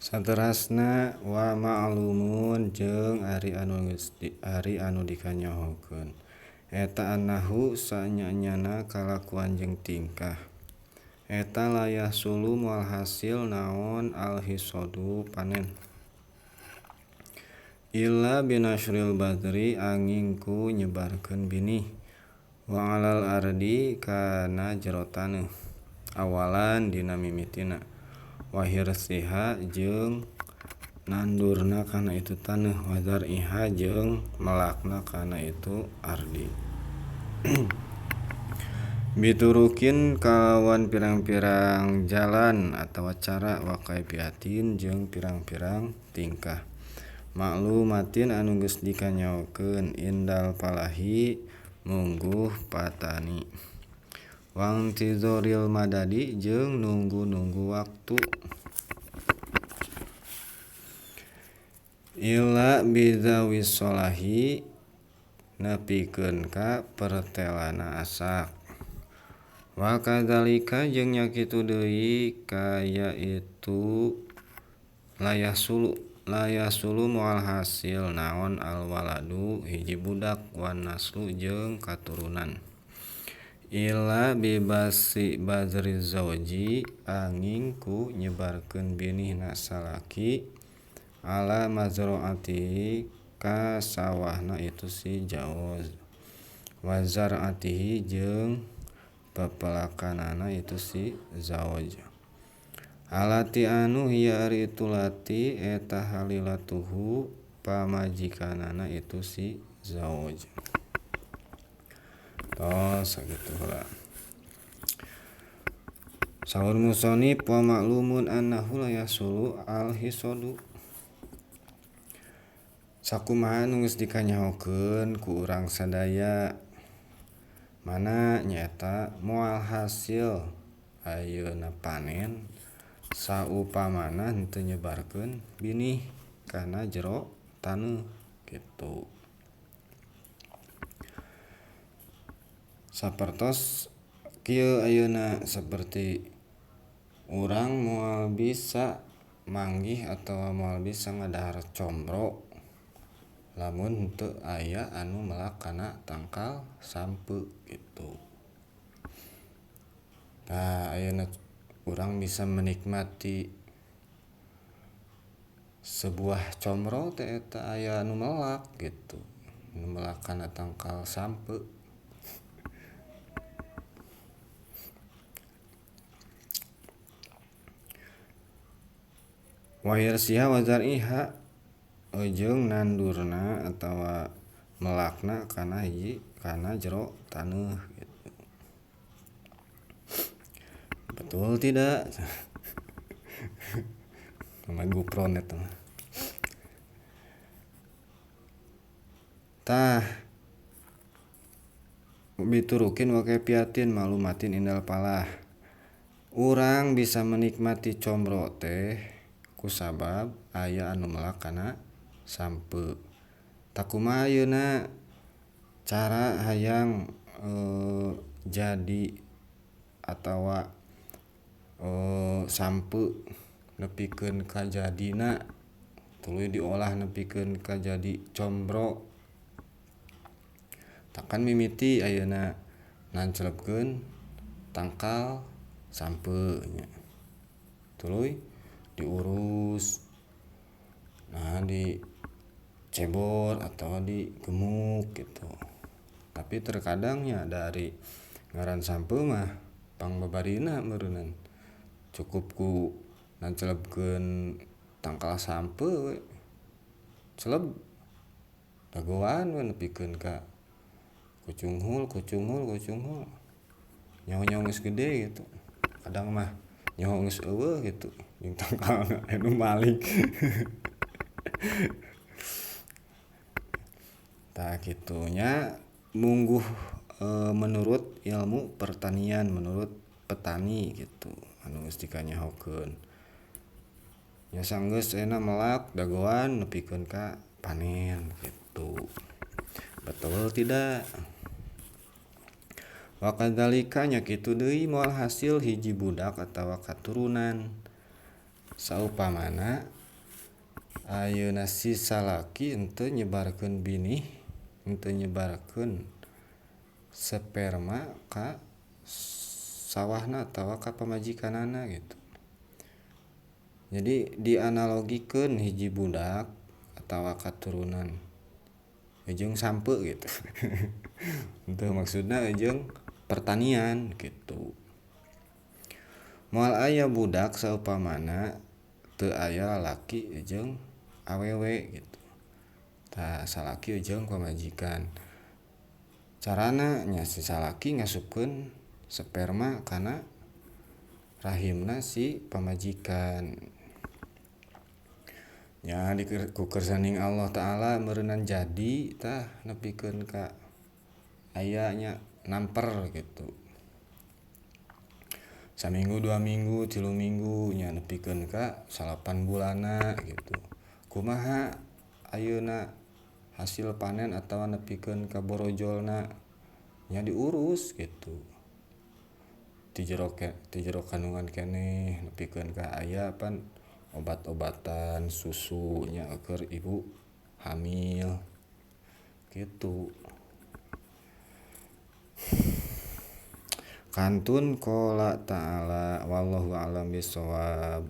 Saterasna wa ma'lumun jeung ari anu geus ari anu dikanyahokeun eta annahu sanya-nyana kalakuan jeung tingkah eta layah sulu moal hasil naon alhisadu panen illa binasyril badri angin ku nyebarkeun binih wa alal ardi kana jero taneuh awalan dina mimitina wahirsiha jeung nandurna kana itu taneuh wazar'iha jeung melakna kana itu ardi biturukin kalawan pirang-pirang jalan atawa cara wa kaifiatin jeung pirang-pirang tingkah maklumatin anu geus dikanyaokeun indal falahi mungguh patani wangtizoril madadi jeung nunggu-nunggu waktu illa bizawis sholahi nepikeun ka pertelana asak wa kadzalika jeung nya kitu deui kaya itu layah sulu moal hasil naon alwaladu hiji budak wan naslu jeung katurunan illa bibasi bazri zauji angin ku nyebarkeun binihna salaki ala mazraati ka sawahna itu si jauz wa zar'atihi jeung pepelakanana itu si zauj alati anu hiya ari itu lati eta halilatuhu pamajikanana itu si zauj. Tos sakitu heula. Saur musonif wa ma'lumun annahu la yasulu al-hisadu. Sakumaha nu geus dikanyahokeun ku urang sadaya mana nyaeta moal hasil ayeuna panen saupamana henteu nyebarkeun binih kana jero taneuh kitu. Sapertos kieu ayeuna seperti urang moal bisa manggih atawa moal bisa ngadahar combro lamun henteu aya anu melak kana tangkal sampeu kitu. Tah ayeuna urang bisa menikmati sebuah combro teh eta aya anu melak gitu, anu melak kana tangkal sampeu. Wahirsiha wa zar'iha jeung nandurna atawa melakna kana hiji kana jero taneuh gitu. Betul tidak? Sama gupron eta mah. Tah biturukin wa kaifiatin malumatin indal palah. Urang bisa menikmati combro teh kusabab aya anu melak kana sampeu. Takumaha ayeuna cara hayang jadi atawa sampeu nepikeun ka jadina tuluy diolah nepikeun ka jadi combro. Takan mimiti ayeuna nancelepkeun tangkal sampeu nya. Tuluy diurus, nah dicebor atau digemuk gitu. Tapi terkadangnya dari ngaran sampeu mah pangbabarina meureunnan cukup ku nancelepkeun tangkal sampeu we celeb dagoan we nepikeun ka kucunghul kucunghul kucunghul nyaho-nyaho geus gede gitu. Kadang mah nyaho geus eueuh gitu jeung tangkalna anu maling. Tah kitunya mungguh menurut ilmu pertanian, menurut petani gitu anu geus dikanyahokeun. Nya sanggeus ayeuna melak dagoan nepikeun ka panen gitu. Betul tidak? Wa kadzalika nya kitu deui moal hasil hiji budak atawa katurunan Saupamana ayeuna si salaki henteu nyebarkeun binih, henteu nyebarkeun sperma ka sawahna atawa ka pamajikanana gitu. Jadi dianalogikeun hiji budak atawa katurunan jeung sampeu gitu. Henteu maksudna jeung pertanian gitu. Moal aya budak saupamana teu aya lalaki jeung awewe gitu. Tah salaki jeung pamajikan. Carana nya si salaki ngasupkeun sperma kana rahimna si pamajikan. Nya ku kersaning Allah Ta'ala meureunan jadi tah nepikeun ka aya nya namper gitu. Saminggu 2 minggu 3 minggu nya nepikeun ka 9 bulanna gitu. Kumaha ayeuna hasil panen atawa nepikeun ka borojolna nya diurus gitu. Ti jero kandungan keneh nepikeun ka aya pan obat-obatan susu nya keur ibu hamil gitu. Kantun qala ta'ala wallahu a'lam bishawab.